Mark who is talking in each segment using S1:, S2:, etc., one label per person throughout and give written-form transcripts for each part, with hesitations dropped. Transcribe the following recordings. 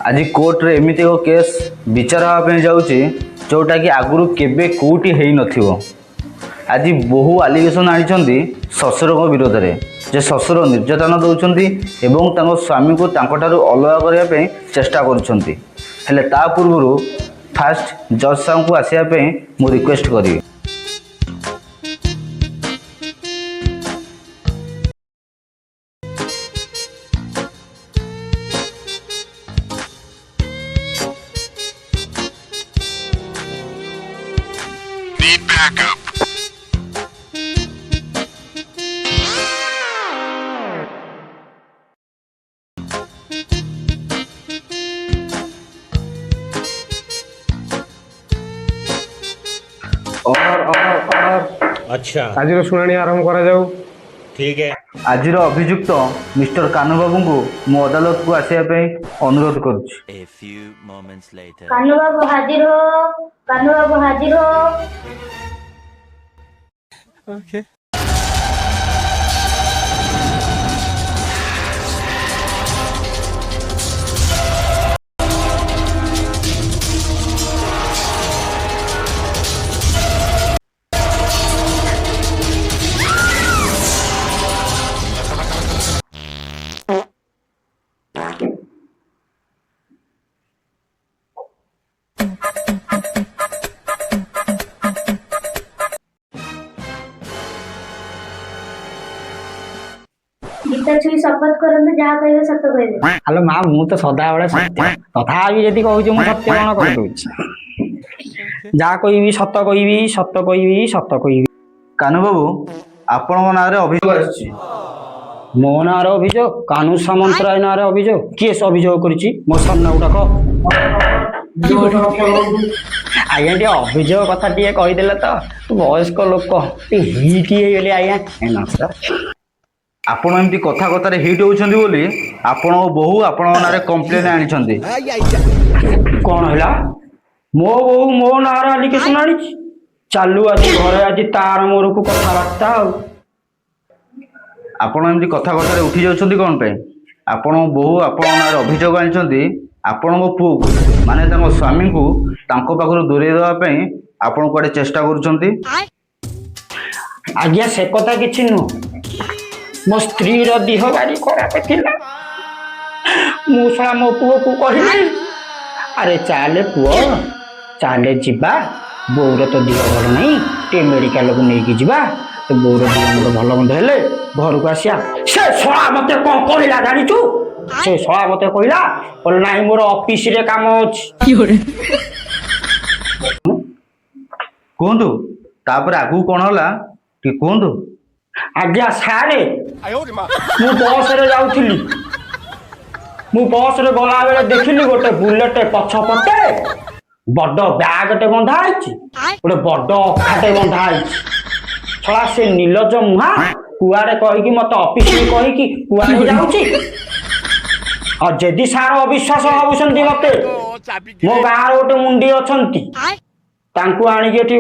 S1: ଆଜି କୋର୍ଟରେ ଏମିତି ଏକ କେସ୍ ବିଚାର ହେବା ପାଇଁ ଯାଉଛି, ଯେଉଁଟାକି ଆଗରୁ କେବେ କେଉଁଠି ହେଇନଥିବ। ଆଜି ବହୁ ଆଲିଗେସନ୍ ଆଣିଛନ୍ତି ଶ୍ୱଶୁରଙ୍କ ବିରୋଧରେ ଯେ ଶ୍ୱଶୁର ନିର୍ଯାତନା ଦେଉଛନ୍ତି ଏବଂ ତାଙ୍କ ସ୍ୱାମୀଙ୍କୁ ତାଙ୍କଠାରୁ ଅଲଗା କରିବା ପାଇଁ ଚେଷ୍ଟା କରୁଛନ୍ତି। ହେଲେ ତା ପୂର୍ବରୁ ଫାଷ୍ଟ ଜଜ୍ ସାହେବଙ୍କୁ ଆସିବା ପାଇଁ ମୁଁ ରିକ୍ୱେଷ୍ଟ କରିବି।
S2: Need backup.
S3: Order, order, order.
S4: अच्छा।
S3: ଆଜିର ଶୁଣାଣି ଆରମ୍ଭ କରାଯାଉ।
S4: ठीक है।
S1: ଆଜିର ଅଭିଯୁକ୍ତ ମିଷ୍ଟର କାହ୍ନୁବାବୁଙ୍କୁ ମୁଁ ଅଦାଲତକୁ ଆସିବା ପାଇଁ ଅନୁରୋଧ କରୁଛି।
S5: A few moments later.
S6: Kanhu ବାବୁ ହାଜିର ହୋ, କାହ୍ନୁ ବାବୁ ହାଜିର ହୋ। ଗୀତା ଛୁଇଁ ଶପଥ କରନ୍ତୁ, ଯାହା କହିବେ ସତ କହିବେ।
S7: ଆଲୋ ମା, ମୁଁ ତ ସଦାବେଳେ ସତ୍ୟ। ତଥାପି ଯଦି କହୁଛି, ମୁଁ ସତ୍ୟ କଣ କରିଦଉଛି। ଯାହା କହିବି ସତ କହିବି, ସତ କହିବି, ସତ କହିବି।
S1: କାହ୍ନୁବାବୁ, ଆପଣଙ୍କ ନାଁରେ ଅଭିଯୋଗ ଆସିଛି।
S7: ମୋ ନାଁରେ ଅଭିଯୋଗ? କାହ୍ନୁ ସାମନ୍ତରାୟ ନାଁରେ ଅଭିଯୋଗ? କିଏ ସେ ଅଭିଯୋଗ କରିଛି? ମୋ ସାମ୍ନାକୁ ଡାକ। ଆଜ୍ଞା, ଟିକେ ଅଭିଯୋଗ କଥା ଟିକେ କହିଦେଲେ ତ, ବୟସ୍କ ଲୋକ ଟିକେ ହିଟ୍ ହେଇଗଲି ଆଜ୍ଞା। ଏ ନମସ୍କାର।
S1: ଆପଣ ଏମିତି କଥା କଥାରେ ହିଟ୍ ହେଉଛନ୍ତି ବୋଲି ଆପଣଙ୍କ ବୋହୂ ଆପଣଙ୍କ ନାଁରେ କମ୍ପ୍ଲେନ୍ ଆଣିଛନ୍ତି।
S7: କଣ ହେଲା? ମୋ ବୋଉ ମୋ ନାଁରେ ଆଲିଗେସନ ଆଣିଛି? ଚାଲୁ ଆଜି ଘରେ, ଆଜି ତାର ମୋରକୁ କଥାବାର୍ତ୍ତା ଆଉ।
S1: ଆପଣ ଏମିତି କଥା କଥାରେ ଉଠି ଯାଉଛନ୍ତି କ'ଣ ପାଇଁ? ଆପଣଙ୍କ ବୋହୂ ଆପଣଙ୍କ ନାଁରେ ଅଭିଯୋଗ ଆଣିଛନ୍ତି, ଆପଣଙ୍କ ପୁଅକୁ ମାନେ ତାଙ୍କ ସ୍ୱାମୀଙ୍କୁ ତାଙ୍କ ପାଖରୁ ଦୂରେଇ ଦେବା ପାଇଁ ଆପଣ କୁଆଡ଼େ ଚେଷ୍ଟା କରୁଛନ୍ତି।
S7: ଆଜ୍ଞା, ସେ କଥା କିଛି ନୁହଁ। ମୋ ସ୍ତ୍ରୀର ଦେହ ଭାରି ଖରାପ ଥିଲା। ମୁଁ ଶଳା ମୋ ପୁଅକୁ କହିଲି, ଆରେ ଚାଲେ ପୁଅ, ଚାଲେ ଯିବା, ବୋଉର ତ ଦେହ ଭଲ ନାହିଁ, ଟିକେ ମେଡ଼ିକାଲକୁ ନେଇକି ଯିବା, ତ ବୋଉର ଦେହ ମୁଣ୍ଡ ଭଲ ମନ୍ଦ ହେଲେ ଘରକୁ ଆସିବା। ସେ ଶଳା ମତେ କଣ କହିଲା ଜାଣିଛୁ? ସେ ଶଳା ମତେ କହିଲା, କହିଲା, ନାହିଁ, ମୋର ଅଫିସରେ କାମ ଅଛି।
S1: କୁହନ୍ତୁ, ତାପରେ ଆଗକୁ କ'ଣ ହେଲା ଟିକେ କୁହନ୍ତୁ।
S7: ଆଜ୍ଞା ସାରେ, ମୁଁ ବସରେ ଯାଉଥିଲି। ମୁଁ ବସରେ ଗଲାବେଳେ ଦେଖିଲି ଗୋଟେ ବୁଲେଟ ପଛ ପଟେ ବଡ ବ୍ୟାଗଟେ ବନ୍ଧା ହେଇଛି, ଗୋଟେ ବଡ ଅଖାଟେ ବନ୍ଧା ହେଇଛି। ଶଳା ସେ ନିଲଜ ମୁହାଁ କୁଆଡେ କହିକି, ମତେ ଅଫିସରେ କହିକି କୁଆଡେ ଯାଉଛି। ଆଉ ଯଦି ସାର ଅବିଶ୍ୱାସ ଭାବୁଛନ୍ତି ମତେ, ମୋ ଗାଁର ଗୋଟେ ମୁଣ୍ଡି ଅଛନ୍ତି, ତାଙ୍କୁ ଆଣିକି ଏଠି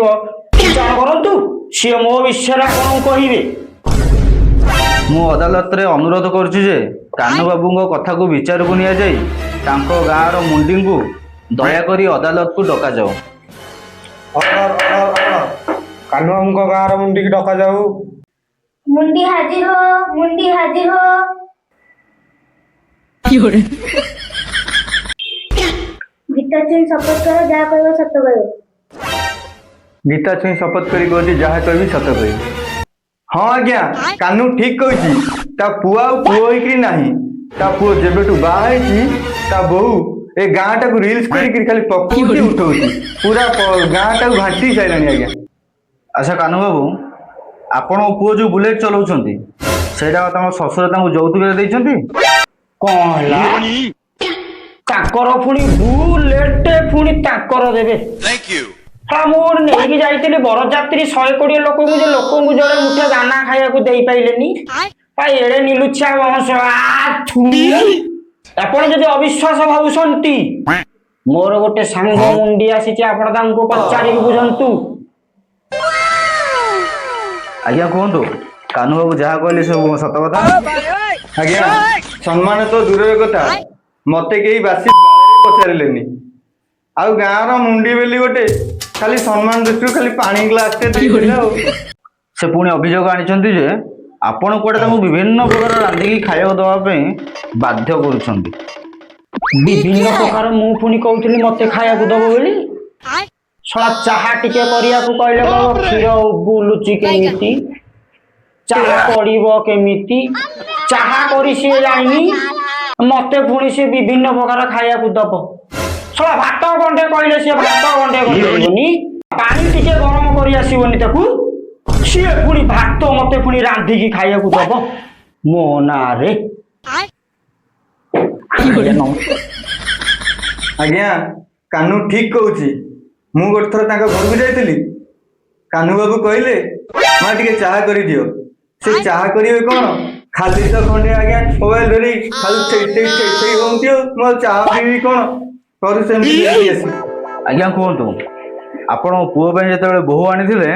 S7: ବିଚାର କରନ୍ତୁ। ସିଏ ମୋ ବିଷୟରେ ଆପଣଙ୍କୁ କହିବେ।
S1: ମୁଁ ଅଦାଲତରେ ଅନୁରୋଧ କରୁଛି ଯେ କାହ୍ନୁବାବୁଙ୍କ କଥାକୁ ବିଚାରକୁ ନିଆଯାଇ ତାଙ୍କ ଗାଁର ମୁଣ୍ଡିଙ୍କୁ ଦୟାକରି ଅଦାଲତକୁ ଡକାଯାଉ।
S3: Order, order, order. କାହ୍ନୁବାବୁଙ୍କ ଗାଁର ମୁଣ୍ଡିକି ଡକାଯାଉ।
S6: ମୁଣ୍ଡି ହାଜିର ହୋ, ମୁଣ୍ଡି ହାଜିର ହୋ। ଗୀତା ଛୁଇଁ ଶପଥ କର, ଯାହା କହିବ ସତ କହିବ।
S8: ଗୀତା ଛୁଇଁ ଶପଥ କରି କହୁଛି, ଯାହା କହିବି ସତ କହିବି। ହଁ ଆଜ୍ଞା, କାହ୍ନୁ ଠିକ କହିଛି। ତା ପୁଅ ଆଉ ପୁଅ ହେଇକିରି ନାହିଁ। ତା ପୁଅ ଯେବେଠୁ ବାହା ହେଇଛି, ତା ବୋହୂ ଏ ଗାଁଟାକୁ ରିଲ୍ସ କରିକିରି ଖାଲି ପକଉଛି, ଉଠଉଛି, ପୁରା ଗାଁଟାକୁ ଘାଣ୍ଟି ସାରିଲାଣି ଆଜ୍ଞା।
S1: ଆଚ୍ଛା କାହ୍ନୁବାବୁ, ଆପଣଙ୍କ ପୁଅ ଯୋଉ ବୁଲେଟ୍ ଚଲାଉଛନ୍ତି, ସେଇଟା ତାଙ୍କ ଶ୍ୱଶୁର ତାଙ୍କୁ ଯୌତୁକରେ ଦେଇଛନ୍ତି?
S7: କଣ ହେଲା? ତାଙ୍କର ପୁଣି ବୁଲେଟ ପୁଣି ତାଙ୍କର ଦେବେ?
S2: Thank you.
S7: ହଁ, ମୁଁ ନେଇକି ଯାଇଥିଲି ବରଯାତ୍ରୀ 120 ଲୋକଙ୍କୁ ଯେ ଲୋକଙ୍କୁ ଜଣେ ମୁଠେ ଦାନା ଖାଇବାକୁ ଦେଇପାରିଲେନି। ଏଡ଼େ ନିଲୁଛିଆ ବଂଶ ଆ, ଥୁ। ଆପଣ ଯଦି ଅବିଶ୍ୱାସ ଭାବୁଛନ୍ତି, ମୋର ଗୋଟେ ସାଙ୍ଗ ମୁଣ୍ଡି ଆସିଛି, ଆପଣ ତାଙ୍କୁ ପଚାରିକି ବୁଝନ୍ତୁ।
S1: ଆଜ୍ଞା କୁହନ୍ତୁ, କାହ୍ନୁବାବୁ ଯାହା କହିଲେ ସବୁ ସତ କଥା?
S8: ଆଜ୍ଞା, ସମ୍ମାନ ତ ଦୂରର କଥା, ମତେ କେହି ବାସି ବାଳରେ ପଚାରିଲେନି। ଆଉ ଗାଁର ମୁଣ୍ଡି ବୋଲି ଗୋଟେ ଖାଲି ସମ୍ମାନ ଦୃଷ୍ଟିରୁ ଖାଲି ପାଣି ଗ୍ଲାସଟେ ଦେଇଥିଲେ। ଆଉ
S1: ସେ ପୁଣି ଅଭିଯୋଗ ଆଣିଛନ୍ତି ଯେ ଆପଣ କୁଆଡ଼େ ତାଙ୍କୁ ବିଭିନ୍ନ ପ୍ରକାର ରାନ୍ଧିକି ଖାଇବାକୁ ଦେବା ପାଇଁ ବାଧ୍ୟ କରୁଛନ୍ତି।
S7: ବିଭିନ୍ନ ପ୍ରକାର ମୁଁ ପୁଣି କହୁଥିଲି ମତେ ଖାଇବାକୁ ଦବ ବୋଲି? ଶଳା, ଚାହା ଟିକେ କରିବାକୁ କହିଲେ କହିବ କ୍ଷୀର ବୁଲୁଛି କେମିତି, ଚାହା ପଡିବ କେମିତି? ଚାହା କରି ସିଏ ଜାଣିନି, ମତେ ପୁଣି ସିଏ ବିଭିନ୍ନ ପ୍ରକାର ଖାଇବାକୁ ଦବ। ଶଳା, ଭାତ ଗଣ୍ଡେ କହିଲେ ସିଏ ଭାତ ଗଣ୍ଡେ କରିପାରିବନି। ପାଣି ଟିକେ ଗରମ କରି ଆସିବନି ତାକୁ, ସିଏ ପୁଣି ଭାତ ମତେ ପୁଣି ରାନ୍ଧିକି ଖାଇବାକୁ ଦବ ମୋ ନାଁରେ। ନମସ୍କାର।
S8: ଆଜ୍ଞା, କାହ୍ନୁ ଠିକ କହୁଛି। ମୁଁ ଗୋଟେ ଥର ତାଙ୍କ ଘରକୁ ଯାଇଥିଲି। କାହ୍ନୁ ବାବୁ କହିଲେ, ମା, ଟିକେ ଚାହା କରିଦିଅ। ସେ ଚାହା କରିବେ କଣ, ଖାଲି ତ ଖଣ୍ଡେ ଆଜ୍ଞା ମୋବାଇଲ ଧରି ଖାଲି ଥେଇ ଥେଇ ଥେଇ ଥେଇ ହଉନ୍ତି। ଆଉ ମୁଁ ଆଉ ଚାହା ପିଇବି କଣ, ଘରୁ ସେମିତି ନେଇକି ଆସିବି।
S1: ଆଜ୍ଞା କୁହନ୍ତୁ, ଆପଣ ପୁଅ ପାଇଁ ଯେତେବେଳେ ବୋହୂ ଆଣିଥିଲେ,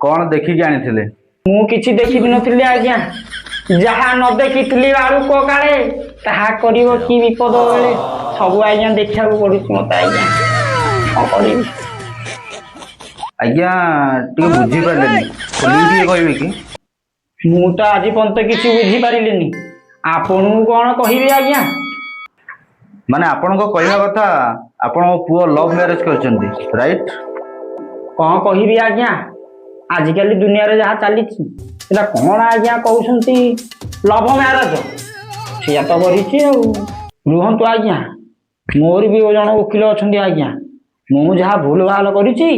S1: କ'ଣ ଦେଖିକି ଆଣିଥିଲେ?
S7: ମୁଁ କିଛି ଦେଖିବି ନଥିଲି ଆଜ୍ଞା। ଯାହା ନ ଦେଖିଥିଲି ଆଳୁ କାଳେ ତାହା କରିବ କି ବିପଦ ବେଳେ। ସବୁ ଆଜ୍ଞା ଦେଖିବାକୁ ପଡୁଛି ମତେ ଆଜ୍ଞା, କଣ କରିବି?
S1: ଆଜ୍ଞା, ଟିକେ ବୁଝିପାରିଲେନି, ଖୋଲିକି ଟିକେ କହିବେ କି?
S7: ମୁଁ ତ ଆଜି ପର୍ଯ୍ୟନ୍ତ କିଛି ବୁଝିପାରିଲିନି, ଆପଣଙ୍କୁ କଣ କହିବି ଆଜ୍ଞା?
S1: ମାନେ ଆପଣଙ୍କ କହିବା କଥା, ଆପଣଙ୍କ ପୁଅ ଲଭ୍ ମ୍ୟାରେଜ କରିଛନ୍ତି, ରାଇଟ୍?
S7: କଣ କହିବି ଆଜ୍ଞା, ଆଜିକାଲି ଦୁନିଆରେ ଯାହା ଚାଲିଛି ସେଟା କଣ ଆଜ୍ଞା କହୁଛନ୍ତି ଲଭ ମ୍ୟାରେଜ, ସେଇଆ ତ କରିଛି। ଆଉ ରୁହନ୍ତୁ ଆଜ୍ଞା, ମୋର ବି ଜଣେ ଓକିଲ ଅଛନ୍ତି ଆଜ୍ଞା। ମୁଁ ଯାହା ଭୁଲ ଭାଲ କରିଛି,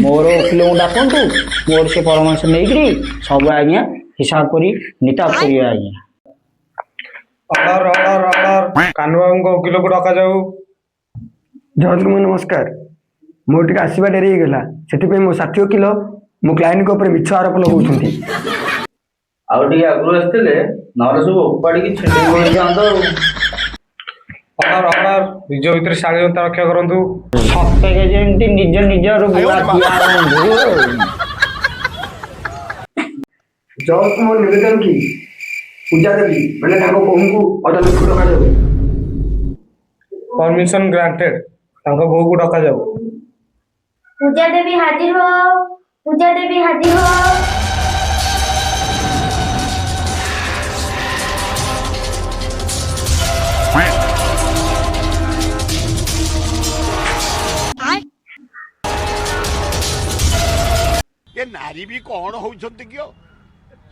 S7: ମୋର ଓକିଲଙ୍କୁ ଡାକନ୍ତୁ। ମୋର ସେ ପରାମର୍ଶ ନେଇକିରି ସବୁ ଆଜ୍ଞା ହିସାବ କରି ନିତାପ କରିବେ ଆଜ୍ଞା।
S3: Order, order, order! କାହ୍ନୁ ବାବୁଙ୍କ ଓକିଲକୁ ଡକାଯାଉ।
S9: ଜଜଙ୍କୁ ମୋ ନମସ୍କାର। ମୋର ଟିକେ ଆସିବା ଡେରି ହେଇଗଲା, ସେଥିପାଇଁ ମୋ ସାଥୀ ଓକିଲ ମୋ କ୍ଲାଏଣ୍ଟଙ୍କ ଉପରେ ମିଛ ଆରୋପ ଲଗାଉଛନ୍ତି।
S1: ଆଉ ଟିକେ ଆଗରୁ ଆସିଥିଲେ, ନହେଲେ ସବୁ ଓପାଡ଼ିକି ଛିଣ୍ଡେଇ ପଳେଇଥାନ୍ତା ଆଉ।
S3: Order, order! ନିଜ ଭିତରେ ଶାଳୀନତା ରକ୍ଷା କରନ୍ତୁ।
S7: ସତେକେ ଯେମିତି ନିଜ ନିଜର ଗୁଆ ଦିଆ ବନ୍ଧୁ ଆଉ।
S9: ଜଜଙ୍କୁ ମୋର ନିବେଦନ କି ପୂଜା ଦେବୀ ମାନେ ତାଙ୍କ ବୋହୂଙ୍କୁ ଅଦାଲତକୁ ଡକାଯାଉ।
S3: Permission granted. ତାଙ୍କ ବୋହୂକୁ ଡକାଯାଉ।
S6: ପୂଜା ଦେବୀ ହାଜିର ହୋ, ପୂଜା ଦେବୀ ହାଜିର ହୋ।
S2: ଏ ନାରୀ ବି କଣ ହଉଛନ୍ତି କି?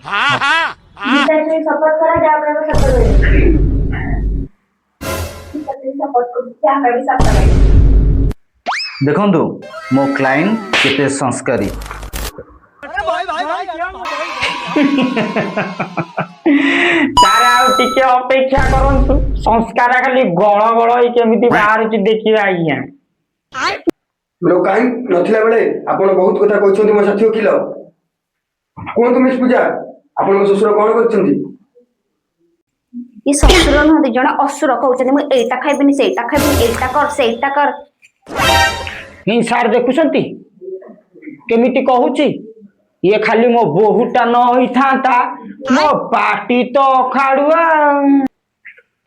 S2: ହଁ ହଁ।
S6: ଗୀତା ଛୁଇଁ ଶପଥ କର, ଯାହା କହିବ ସତ କହିବ। ଗୀତା ଛୁଇଁ ଶପଥ କରୁଛି, ଯାହା କହିବି ସତ କହିବି।
S1: ଦେଖନ୍ତୁ ମୋ କ୍ଲାଇଣ୍ଟ କେତେ ସଂସ୍କାରୀ।
S7: ତାର ଆଉ ଟିକେ ଅପେକ୍ଷା କରନ୍ତୁ, ସଂସ୍କାର ଖାଲି ଗଳ ଗଳ ହେଇ କେମିତି ବାହାରୁଛି ଦେଖିବା ଆଜ୍ଞା।
S9: ମୋ କ୍ଲାଏଣ୍ଟ ନଥିଲା ବେଳେ ଆପଣ ବହୁତ କଥା କହୁଛନ୍ତି ମୋ ସାଥୀ ଓକିଲ। କୁହନ୍ତୁ ମିସ୍ ପୂଜା, ଆପଣଙ୍କ ଶ୍ୱଶୁର କଣ କରିଛନ୍ତି?
S6: ଇଏ ଶ୍ୱଶୁର ନୁହନ୍ତି, ଜଣେ ଅସୁର। କହୁଛନ୍ତି ମୁଁ ଏଇଟା ଖାଇବିନି, ସେଇଟା ଖାଇବିନି, ଏଇଟା କର, ସେଇଟା କର।
S7: ହିଁ ସାର୍, ଦେଖୁଛନ୍ତି କେମିତି କହୁଛି? ଇଏ ଖାଲି ମୋ ବୋହୂଟା ନ ହେଇଥାନ୍ତା, ମୋ ପାଟି ତ ଅଖାଡୁଆ।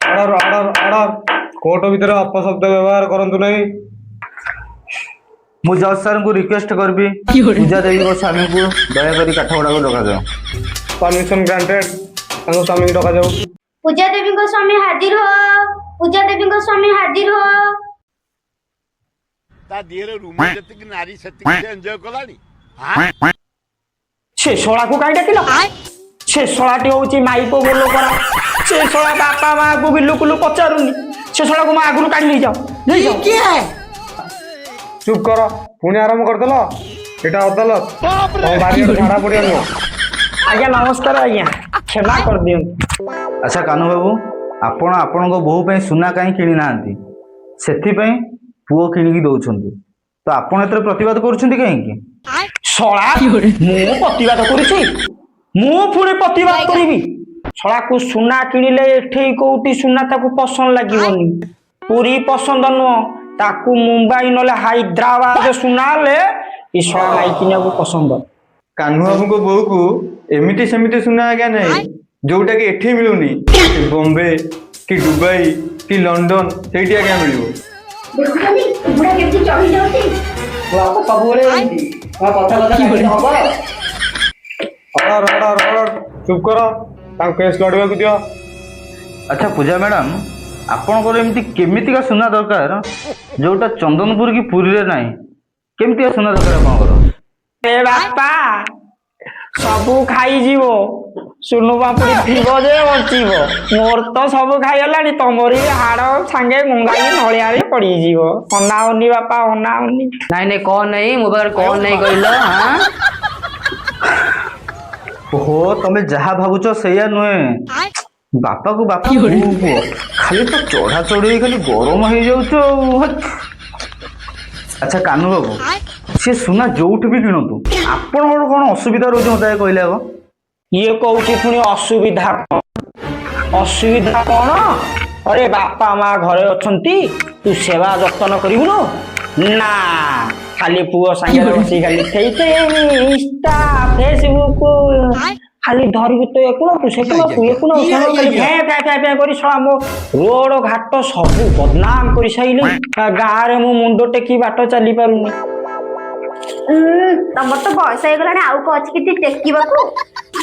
S3: Order, order, order! କୋର୍ଟ ଭିତରେ ଅପଶବ୍ଦ ବ୍ୟବହାର କରନ୍ତୁ ନାହିଁ।
S1: ମୁଁ ଜଜ୍ ସାର୍ଙ୍କୁ ରିକ୍ୱେଷ୍ଟ କରିବି, ପୂଜା ଦେବୀଙ୍କ ସ୍ୱାମୀଙ୍କୁ ଦୟାକରି କାଠଗଡ଼ାକୁ ଡକାଯାଉ।
S3: Permission granted. ତାଙ୍କ ସ୍ୱାମୀଙ୍କୁ ଡକାଯାଉ।
S6: ପୂଜା ଦେବୀଙ୍କ ସ୍ୱାମୀ ହାଜିର ହୋ, ପୂଜା ଦେବୀଙ୍କ ସ୍ୱାମୀ ହାଜିର ହୋ।
S2: ତା ଦିହରେ ରୁମ ଯେତିକି, ନାରୀ ସେତିକି ସେ ଏନ୍ଜୟ କଲାଣି। ହଁ।
S7: ସେ ଶଳାକୁ କାଇଁ ଡାକିଲ? ସେ ଶଳାଟି ହଉଛି ମାଇପ ବୋଲ କରା। ସେ ଶଳା ବାପା ମାକୁ ବିଲକୁଲ ପଚାରୁନି। ସେ ଶଳାକୁ ମା ଆଗରୁ କାଢି ନେଇଯାଅ, ନେଇଯାଅ।
S3: ଚୁପ୍ କର! ପୁଣି ଆରମ୍ଭ କରିଦେଲ? ଏଇଟା ଅଦାଲତ, ତମ ବାରିଆଡେ ଝାଡା ପଡିଆ ନୁହଁ।
S7: ଆଜ୍ଞା ନମସ୍କାର ଆଜ୍ଞା, କ୍ଷମା କରିଦିଅନ୍ତୁ।
S1: ଆଚ୍ଛା କାହ୍ନୁ ବାବୁ, ଆପଣ ଆପଣଙ୍କ ବୋହୂ ପାଇଁ ସୁନା କାହିଁ କିଣି ନାହାନ୍ତି? ସେଥିପାଇଁ ପୁଅ କିଣିକି ଦଉଛନ୍ତି, ତ ଆପଣ ଏଥିରେ ପ୍ରତିବାଦ କରୁଛନ୍ତି କାହିଁକି?
S7: ଶଳା, ମୁଁ ପ୍ରତିବାଦ କରୁଛି? ମୁଁ ପୁଣି ପ୍ରତିବାଦ କରିବି? ଶଳାକୁ ସୁନା କିଣିଲେ ଏଠି କୋଉଠି ସୁନା ତାକୁ ପସନ୍ଦ ଲାଗିବନି। ପୁରୀ ପସନ୍ଦ ନୁହଁ ତାକୁ, ମୁମ୍ବାଇ ନହେଲେ ହାଇଦ୍ରାବାଦ ସୁନା ହେଲେ ଏ ଶଳା ମାଇକିନିଆକୁ ପସନ୍ଦ।
S8: କାହ୍ନୁ ବାବୁଙ୍କ ବୋହୂକୁ ଏମିତି ସେମିତି ସୁନା ଆଜ୍ଞା ନାହିଁ, ଯୋଉଟା କି ଏଠି ମିଳୁନି। ସେ ବମ୍ବେ କି ଦୁବାଇ କି ଲଣ୍ଡନ, ସେଇଠି ଆଜ୍ଞା ମିଳିବ।
S6: ଦେଖୁଛନ୍ତି ବୁଢା କେମିତି ଚଢି ଯାଉଛି।
S7: ବାପା ସବୁବେଳେ ଏମିତି ମୋ କଥା କଥା କାଟିଲେ ହବ?
S3: ଅର୍ଡର, ଅର୍ଡର, ଅର୍ଡର, ଚୁପ୍ କର। ତାଙ୍କୁ କେସ୍ ଲଢିବାକୁ ଦିଅ।
S1: ଆଚ୍ଛା ପୂଜା ମ୍ୟାଡ଼ାମ, ଆପଣଙ୍କର ଏମିତି କେମିତିକା ସୁନା ଦରକାର, ଯୋଉଟା ଚନ୍ଦନପୁର କି ପୁରୀରେ ନାହିଁ? କେମିତିକା ସୁନା ଦରକାର ଆପଣଙ୍କର?
S7: ଏ ବାପା, ସବୁ ଖାଇଯିବ। ସୁନୁ ପାମ୍ପୁଡ଼ି ଥିବ ଯେ ବଞ୍ଚିବ। ମୋର ତ ସବୁ ଖାଇଗଲାଣି, ତମର ବି ହାଡ ସାଙ୍ଗେ ଗଙ୍ଗାଇ ନଳିଆରେ ପଡିଯିବ। ଅନାଉନି ବାପା, ଅନାଉନି।
S10: ନାଇଁ ନାଇଁ, କଣ ନାହିଁ ମୋ ପାଖରେ? କଣ ନାହିଁ କହିଲ? ହଁ।
S1: ଓହୋ, ତମେ ଯାହା ଭାବୁଛ ସେଇଆ ନୁହେଁ। ବାପାକୁ ବାପା, ବୋଉକୁ ପୁଅ, ଖାଲି ତ ଚଢା ଚଢେଇ, ଖାଲି ଗରମ ହେଇଯାଉଛ ଆଉ। ହଟ୍। ଆଚ୍ଛା କାନୁ ବାବୁ, ସେ ସୁନା ଯୋଉଠି ବି କିଣନ୍ତୁ, ଆପଣଙ୍କର କଣ ଅସୁବିଧା ରହୁଛି ମତେ ଆଗେ କହିଲେ ଆଗ।
S7: ଇଏ କହୁଛି ପୁଣି ଅସୁବିଧା କଣ? ଅସୁବିଧା କଣ? ଆରେ, ବାପା ମା ଘରେ ଅଛନ୍ତି, ତୁ ସେବା ଯତ୍ନ କରିବୁନୁ ନା? ଖାଲି ପୁଅ ସାଙ୍ଗରେ ବସି ଖାଲି ଥେଇ ଥେଇ ଇନଷ୍ଟା, ଫେସବୁକ୍ ଖାଲି ଧରିକି ତୁ ଏକୁଣ ତୁ ସେକୁଣ ତୁ ଏକୁଣ ସେକୁଣ, ଖାଲି ଫେଁ ଫେଁ ଫେଁ ଫେଁ କରି ଶଳା ମୋ ରୋଡ ଘାଟ ସବୁ ବଦନାମ କରି ସାଇଲେ। ଗାଁରେ ମୁଁ ମୁଣ୍ଡ ଟେକି ବାଟ ଚାଲି ପାରୁନି।
S6: ତମର ତ ବୟସ ହେଇଗଲାଣି, ଆଉ କଣ ଅଛି କିଛି ଟେକିବାକୁ?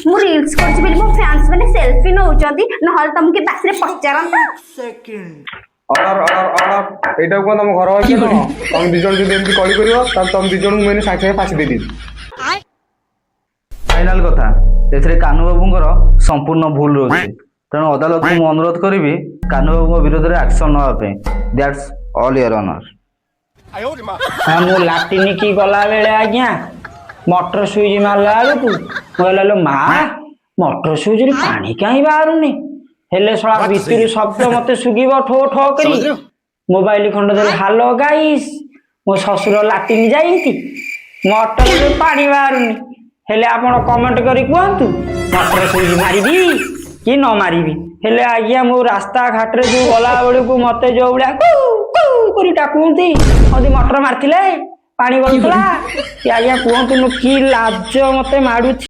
S6: ମୁଁ ରିଲ୍ସ କରୁଛି ବୋଲି ମୋ ଫ୍ୟାନ୍ସ ମାନେ ସେଲ୍ଫି ନଉଛନ୍ତି, ନହେଲେ ତମକୁ କିଏ ବାସିରେ ପଚାରନ୍ତା?
S3: Order, order, order. ଏଇଟାକୁ କଣ ତମ ଘର ଅଛି କଣ? ତମେ ଦି ଜଣ ଯଦି ଏମିତି କଳି କରିବ, ତାହେଲେ ତମେ ଦି ଜଣଙ୍କୁ ମୁଁ ଏଇନେ ସାଙ୍ଗେ ସାଙ୍ଗେ ଫାଶୀ ଦେଇଦେବି।
S1: ଫାଇନାଲ କଥା, ଏଥିରେ କାନୁ ବାବୁଙ୍କର ସମ୍ପୂର୍ଣ୍ଣ ଭୁଲ ରହୁଛି। ତେଣୁ ଅଦାଲତକୁ ମୁଁ ଅନୁରୋଧ କରିବି କାନୁ ବାବୁଙ୍କ ବିରୋଧରେ ଆକ୍ସନ ନେବା ପାଇଁ। That's all, your honour.
S7: ହଁ, ମୁଁ ଲାଟିନିକି ଗଲା ବେଳେ ଆଜ୍ଞା ମଟର ସୁଇଚ୍ ମାରିଲା ବେଳକୁ ମୁଁ କହିଲା, "ଲୋ ମା, ମଟର ସୁଇଚରୁ ପାଣି କାହିଁ ବାହାରୁନି?" ହେଲେ ଶଳା ଭିତରୁ ଶବ୍ଦ ମତେ ଶୁଗିବ ଠୋ ଠୋ କରି। ମୋବାଇଲ ଖଣ୍ଡ ଦେଲେ, "ହାଲୋ ଗାଇସ୍, ମୋ ଶ୍ୱଶୁର ଲାଟିନି ଯାଇନ୍ତି, ମଟରରୁ ପାଣି ବାହାରୁନି। ହେଲେ ଆପଣ କମେଣ୍ଟ କରି କୁହନ୍ତୁ, ମଟର ସୁଇଚ୍ ମାରିବି କି ନ ମାରିବି?" ହେଲେ ଆଜ୍ଞା, ମୁଁ ରାସ୍ତା ଘାଟରେ ଯୋଉ ଗଲା ବେଳକୁ ମତେ ଯୋଉ ଭଳିଆ କୁ କୁ କରି ଡାକୁନ୍ତି, ଯଦି ମଟର ମାରିଥିଲେ ପାଣି ଗଳୁଥିଲା କି? ଆଜ୍ଞା କୁହନ୍ତୁନି, କି ଲାଜ ମତେ ମାଡୁଛି।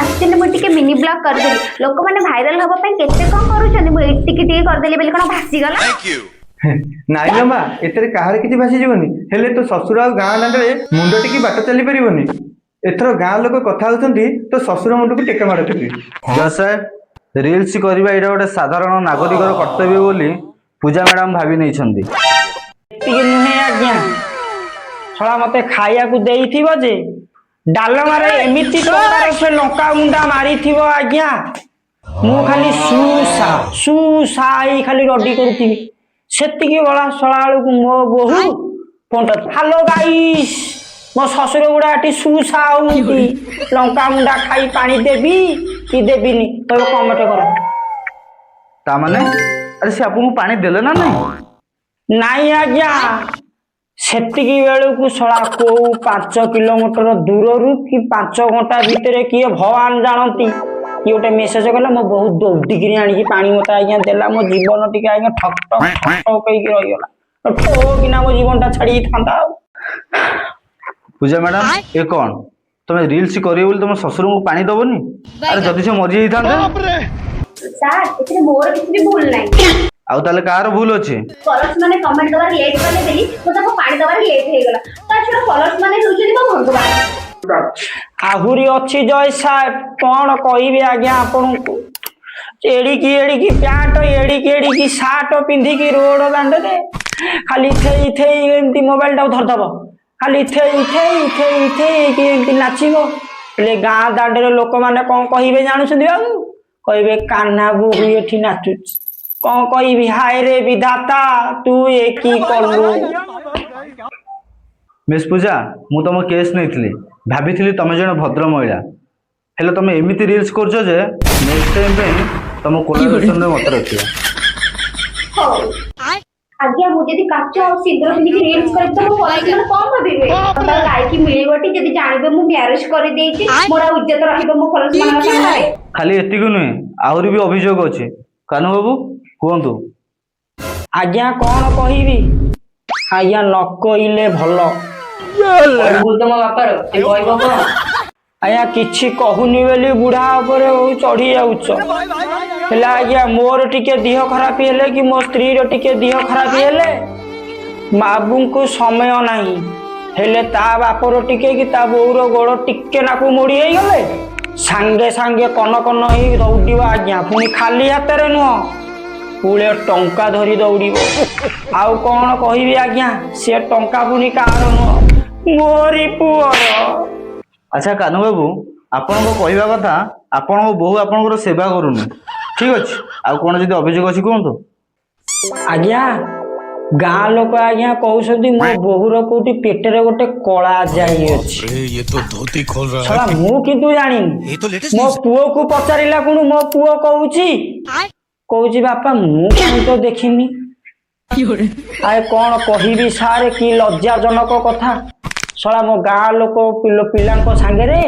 S6: ଆକ୍ଚୁଆଲି ମୁଁ ଟିକେ ମିନି ବ୍ଲଗ କରିଦେଲି। ଲୋକମାନେ ଭାଇରାଲ ହବା ପାଇଁ କେତେ କଣ କରୁଛନ୍ତି। ମୁଁ ଏତିକି ଟିକେ କରିଦେଲି ବୋଲି କଣ ଭାସିଗଲା?
S8: ନାଇଁ ଲୋ ମା, ଏଥିରେ କାହାର କିଛି ଭାସିଯିବନି। ହେଲେ ତୋ ଶ୍ୱଶୁର ଆଉ ଗାଁ ଦାଣ୍ଡରେ ମୁଣ୍ଡ ଟେକି ବାଟ ଚାଲି ପାରିବନି। ଏଥର ଗାଁ ଲୋକ କଥା ହଉଛନ୍ତି, ତୋ ଶ୍ୱଶୁର ମୁଣ୍ଡକୁ ଟେକା ମାଡ଼ ଦେବେ।
S1: ଜଜ୍ ସାହେବ, ରିଲ୍ସ କରିବା ଏଇଟା ଗୋଟେ ସାଧାରଣ ନାଗରିକର କର୍ତ୍ତବ୍ୟ ବୋଲି ପୂଜା ମ୍ୟାଡାମ ଭାବି ନେଇଛନ୍ତି।
S7: ଏତିକି ନୁହେଁ ଆଜ୍ଞା, ଶଳା ମତେ ଖାଇବାକୁ ଦେଇଥିବ ଯେ ଡାଲମାରେ ଏମିତି ପ୍ରକାର ସେ ଲଙ୍କା ଗୁଣ୍ଡା ମାରିଥିବ ଆଜ୍ଞା, ମୁଁ ଖାଲି ସୁ ସା ସୁ ସା ହେଇ ଖାଲି ରଡି କରୁଥିବି। ସେତିକି ବେଳା ଶଳା ବେଳକୁ ମୋ ବୋହୂ ଫୋନଟା, "ହାଲୋ ଗାଇସ୍, ମୋ ଶ୍ୱଶୁର ଗୁଡା ଏଠି ସୁ ସା ହଉଛନ୍ତି, ଲଙ୍କା ଗୁଣ୍ଡା ଖାଇ, ପାଣି ଦେବି କି ଦେବିନି କହିବ, କମେଣ୍ଟ କର।"
S1: ତା ମାନେ, ଆରେ ସେ ଆପଣଙ୍କୁ ପାଣି ଦେଲେ ନା ନାଇଁ?
S7: ନାଇଁ ଆଜ୍ଞା, ସେତିକି ବେଳକୁ ଶଳା କୋଉ 5 କିଲୋମିଟର ଦୂରରୁ କି 5 ଘଣ୍ଟା ଭିତରେ, କିଏ ଭଗବାନ ଜାଣନ୍ତି, କିଏ ଗୋଟେ ମେସେଜ କଲା। ମୋ ବୋହୂ ଦୌଡ଼ିକିରି ଆଣିକି ପାଣି ମତେ ଆଜ୍ଞା ଦେଲା। ମୋ ଜୀବନ ଟିକେ ଆଜ୍ଞା ଠକ୍ ଠକ୍ ଠକ୍ ଠକ୍ ହେଇକି ରହିଗଲା। ଠୋ କିନା ମୋ ଜୀବନଟା ଛାଡି ଯାଇଥାନ୍ତା ଆଉ।
S1: ପୂଜା ମ୍ୟାଡାମ, ଏ କଣ? ତମେ ରିଲ୍ସ କରିବ ବୋଲି ତମ ଶ୍ୱଶୁରଙ୍କୁ ପାଣି ଦବନି? ଆରେ, ଯଦି ସେ ମରିଯାଇଥାନ୍ତେ?
S6: ସାର୍, ଏଥିରେ ମୋର କିଛି ବି ଭୁଲ ନାହିଁ।
S1: ଆଉ ତାହେଲେ କାହାର ଭୁଲ ଅଛି?
S6: ଫଲୋଅର୍ସ ମାନେ କମେଣ୍ଟ ଦବାରେ ଲେଟ୍ କଲେ ବୋଲି ମୁଁ ତାକୁ ପାଣି ଦବାରେ ଲେଟ୍ ହେଇଗଲା। ତା ଛଡା ଫଲୋଅର୍ସ ମାନେ ହେଉଛନ୍ତି ମୋ ଭଗବାନ।
S7: ଆହୁରି ଅଛି ଜଜ୍ ସାହେବ, କଣ କହିବି ଆଜ୍ଞା ଆପଣଙ୍କୁ। ଏଡିକି ଏଡିକି ପ୍ୟାଣ୍ଟ, ଏଡିକି ଏଡିକି ସାର୍ଟ ପିନ୍ଧିକି ରୋଡ ଦାଣ୍ଡରେ ଖାଲି ଥେଇ ଥେଇ ଏମିତି ମୋବାଇଲଟାକୁ ଧରିଦବ, ଖାଲି ଥେଇ ଥେଇ ଥେଇ ଥେଇ ହେଇକି ଏମିତି ନାଚିବ। ହେଲେ ଗାଁ ଦାଣ୍ଡରେ ଲୋକମାନେ କଣ କହିବେ ଜାଣୁଛନ୍ତି ବାବୁ? କହିବେ, "କାହ୍ନା ବୋହୂ ଏଠି ନାଚୁଛି।" କଣ କହିବି? ହାୟ ରେ ବିଧାତା, ତୁ ଏ କି କଲୁ?
S1: ମିସ୍ ପୂଜା, ମୁଁ ତମ କେସ୍ ନେଇଥିଲି, ଭାବିଥିଲି ତମେ ଜଣେ ଭଦ୍ର ମହିଳା। ହେଲେ ତମେ ଏମିତି ରିଲ୍ସ କରୁଛ ଯେ ନେକ୍ସଟ ଟାଇମ୍ ପାଇଁ ତମ କୋଲାବରେସନରେ ମତେ ରଖିବ।
S6: ହଉ ଆଜ୍ଞା, ମୁଁ ଯଦି କାଚ ଆଉ ସିନ୍ଦୁର ପିନ୍ଧିକି ରିଲ୍ସ କରିବି ତ ମୋ ଫଲୋଅର୍ସ ମାନେ କଣ ଭାବିବେ? ତାର ଲାଇକ୍ ମିଳିବଟି ଯଦି ଜାଣିବେ ମୁଁ ମ୍ୟାରେଜ କରିଦେଇଛି? ମୋର ଆଉ ଇଜ୍ଜତ ରହିବ ମୋ ଫଲୋଅର୍ସ ମାନଙ୍କ ସାମ୍ନାରେ?
S1: ଖାଲି ଏତିକି ନୁହେଁ, ଆହୁରି ବି ଅଭିଯୋଗ ଅଛି। କାନୁ ବାବୁ, କୁହନ୍ତୁ।
S7: ଆଜ୍ଞା, କଣ କହିବି ଆଜ୍ଞା, ନ କହିଲେ ଭଲ।
S10: ଭୁଲ ତ ମୋ ବାପାର, ସେ କହିବ କଣ?
S7: ଆଜ୍ଞା, କିଛି କହୁନି ବୋଲି ବୁଢା ଉପରେ ହଉ ଚଢି ଯାଉଛ। ହେଲେ ଆଜ୍ଞା, ମୋର ଟିକେ ଦିହ ଖରାପ ହେଲେ କି ମୋ ସ୍ତ୍ରୀର ଟିକେ ଦିହ ଖରାପ ହେଲେ ବାବୁଙ୍କୁ ସମୟ ନାହିଁ, ହେଲେ ତା ବାପର ଟିକେ କି ତା ବୋଉର ଗୋଡ଼ ଟିକେ ନାକୁ ମୋଡ଼ି ହେଇଗଲେ ସାଙ୍ଗେ ସାଙ୍ଗେ କନ କନ ହେଇ ଦୌଡ଼ିବ ଆଜ୍ଞା। ପୁଣି ଖାଲି ହାତରେ ନୁହଁ, ପୁଳେ ଟଙ୍କା ଧରି ଦୌଡ଼ିବ। ଆଉ କଣ କହିବି ଆଜ୍ଞା, ସେ ଟଙ୍କା ପୁଣି କାହାର ନୁହଁ, ମୋରି ପୁଅର।
S1: ଆଚ୍ଛା କାହ୍ନୁ ବାବୁ, ଆପଣଙ୍କ କହିବା କଥା ଆପଣଙ୍କ ବୋହୂ ଆପଣଙ୍କର ସେବା କରୁନି। ଠିକ ଅଛି, ଆଉ କଣ ଯଦି ଅଭିଯୋଗ ଅଛି କୁହନ୍ତୁ।
S7: ଆଜ୍ଞା, ଗାଁ ଲୋକ ଆଜ୍ଞା କହୁଛନ୍ତି ମୋ ବୋହୂର କୋଉଠି ପେଟରେ ଗୋଟେ କଳା ଯାଇ ଅଛି।
S4: ये तो धोती खोल रहा।
S7: ଶଳା, ମୁଁ କିନ୍ତୁ ଜାଣିନି। ମୋ ପୁଅକୁ ପଚାରିଲା କୁଣୁ ମୋ ପୁଅ କହୁଛି କହୁଛି ବାପା, ମୁଁ କାହିଁ ତ ଦେଖିନି। ଆରେ କଣ କହିବି ସାରେ, କି ଲଜ୍ଜାଜନକ କଥା। ଶଳା, ମୋ ଗାଁ ଲୋକ ପିଲାଙ୍କ ସାଙ୍ଗରେ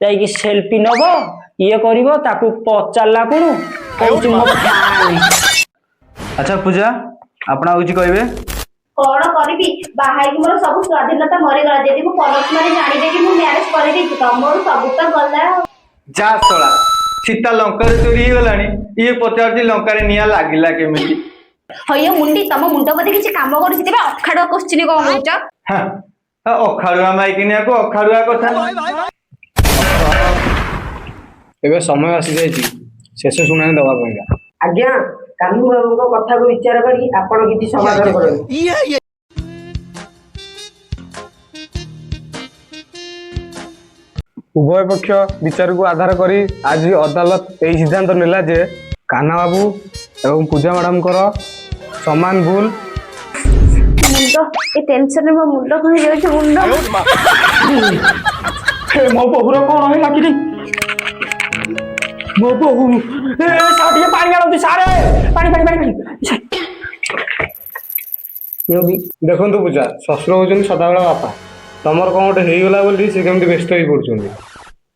S7: ଯାଇକି ସେଲ୍ଫି ନବ, ଇଏ କରିବ, ତାକୁ ପଚାରିଲା କୁଣୁ କହୁଛି ମୋ ଫ୍ୟାନ୍।
S1: ଆଚ୍ଛା ପୂଜା, ଆପଣ ଆଉ କିଛି କହିବେ?
S6: କଣ କରିବି, ବାହା ହେଇକି ମୋର ସବୁ ସ୍ୱାଧୀନତା ମରିଗଲା। ଯଦି ମୋ ଫଲୋଅର୍ସ ମାନେ ଜାଣିବେ କି ମୁଁ ମ୍ୟାରେଜ କରିଦେଇଛି, ତ ମୋର ସବୁ ତ ଗଲା ଆଉ।
S8: ଯା ଶଳା, ସୀତା ଲଙ୍କାରେ ଚୋରି ହେଇଗଲାଣି, ଇଏ ପଚାରୁଛି ଲଙ୍କାରେ ନିଆଁ ଲାଗିଲା କେମିତି।
S6: ହଇଓ ମୁଣ୍ଡି, ତମ ମୁଣ୍ଡ ବୋଧେ କିଛି କାମ କରୁଛି ତେବେ? ଅଖାଡୁଆ କୋଶ୍ଚିନ୍ କଣ କହୁଛ?
S8: ହାଁ, ଅଖାଡୁଆ ମାଇକିନିଆକୁ ଅଖାଡୁଆ କଥା।
S3: ଏବେ ସମୟ ଆସିଯାଇଛି ଶେଷ ଶୁଣାଣି ଦେବା ପାଇଁକା।
S10: ଆଜ୍ଞା, କାହ୍ନୁ ବାବୁଙ୍କ କଥାକୁ ବିଚାର କରି ଆପଣ କିଛି ସମାଧାନ କରନ୍ତୁ।
S3: ଉଭୟ ପକ୍ଷ ବିଚାରକୁ ଆଧାର କରି ଆଜି ଅଦାଲତ ଏହି ସିଦ୍ଧାନ୍ତ ନେଲା ଯେ କାହ୍ନା ବାବୁ ଏବଂ ପୂଜା ମ୍ୟାଡ଼ାମଙ୍କର ସମାନ ଭୁଲ।
S6: ମୁଣ୍ଡ, ଏ ଟେନସନରେ ମୋ ମୁଣ୍ଡ କଣ ହେଇଯାଉଛି, ମୁଣ୍ଡ।
S7: ହେ, ମୋ ବୋହୁର କଣ ହେଲା କିରେ? ମୋ ବୋହୁ, ଏ ସାର୍, ଟିକେ ପାଣି ଆଣନ୍ତୁ ସାରେ, ପାଣି ପାଣି ପାଣି ପାଣି।
S3: ଦେଖନ୍ତୁ ପୂଜା, ଶ୍ୱଶୁର ହେଉଛନ୍ତି ସଦାବେଳେ ବାପା। ତମର କ'ଣ ଗୋଟେ ହେଇଗଲା ବୋଲି ସେ କେମିତି ବ୍ୟସ୍ତ ହେଇ ପଡୁଛନ୍ତି।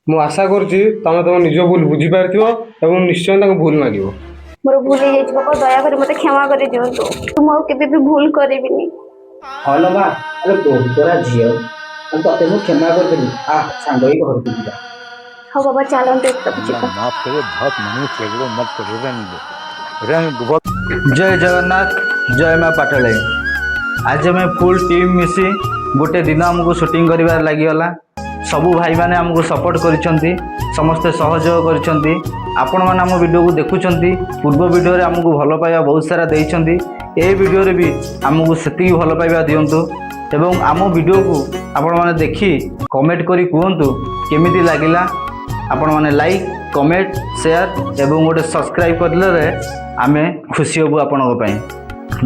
S3: ମୁଁ ଆଶା କରୁଛି ତମେ ତମ ନିଜ ଭୁଲ ବୁଝିପାରିଥିବ ଏବଂ ନିଶ୍ଚୟ ତାଙ୍କୁ ଭୁଲ ମାଗିବ।
S6: ମୋର ଭୁଲ ହେଇଯାଇଛି ବାପା, ଦୟାକରି ମତେ କ୍ଷମା କରିଦିଅନ୍ତୁ। ମୁଁ ଆଉ କେବେ ବି ଭୁଲ କରିବିନି।
S7: ହଁ ଲୋ ମା, ଆରେ ବହୁତ ପରା ଝିଅ, ତତେ ମୁଁ କ୍ଷମା କରିଦେଲି। ଆ, ସାଙ୍ଗ ହେଇ ଘରକୁ ଯିବା।
S6: ହଉ ବାବା, ଚାଲନ୍ତୁ, ଏଥରକୁ ଯିବା।
S4: माफ करे, बहुत मनुष्य लग रहे हो, मत करो, रहने दो, रहने दो बहुत।
S1: ଜୟ ଜଗନ୍ନାଥ, ଜୟ ମା ପାଟଳେଇ। ଆଜି ଆମେ ଫୁଲ୍ ଟିମ୍ ମିଶି ଗୋଟେ ଦିନ ଆମକୁ ସୁଟିଂ କରିବାରେ ଲାଗିଗଲା। ସବୁ ଭାଇମାନେ ଆମକୁ ସପୋର୍ଟ କରିଛନ୍ତି, ସମସ୍ତେ ସହଯୋଗ କରିଛନ୍ତି। ଆପଣମାନେ ଆମ ଭିଡ଼ିଓକୁ ଦେଖୁଛନ୍ତି, ପୂର୍ବ ଭିଡ଼ିଓରେ ଆମକୁ ଭଲ ପାଇବା ବହୁତ ସାରା ଦେଇଛନ୍ତି। ଏ ଭିଡ଼ିଓରେ ବି ଆମକୁ ସେତିକି ଭଲ ପାଇବା ଦିଅନ୍ତୁ ଏବଂ ଆମ ଭିଡ଼ିଓକୁ ଆପଣମାନେ ଦେଖି କମେଣ୍ଟ କରି କୁହନ୍ତୁ କେମିତି ଲାଗିଲା। ଆପଣମାନେ ଲାଇକ୍, କମେଣ୍ଟ, ସେୟାର ଏବଂ ଗୋଟେ ସବସ୍କ୍ରାଇବ୍ କରିଦେଲେ ଆମେ ଖୁସି ହେବୁ ଆପଣଙ୍କ ପାଇଁ।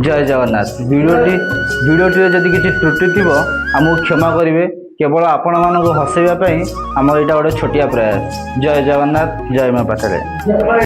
S1: ଜୟ ଜଗନ୍ନାଥ। ଭିଡ଼ିଓଟିରେ ଯଦି କିଛି ତ୍ରୁଟି ଥିବ, ଆମକୁ କ୍ଷମା କରିବେ। କେବଳ ଆପଣମାନଙ୍କୁ ହସେଇବା ପାଇଁ ଆମର ଏଇଟା ଗୋଟେ ଛୋଟିଆ ପ୍ରୟାସ। ଜୟ ଜଗନ୍ନାଥ, ଜୟ ମା ପାଟଳେଇ।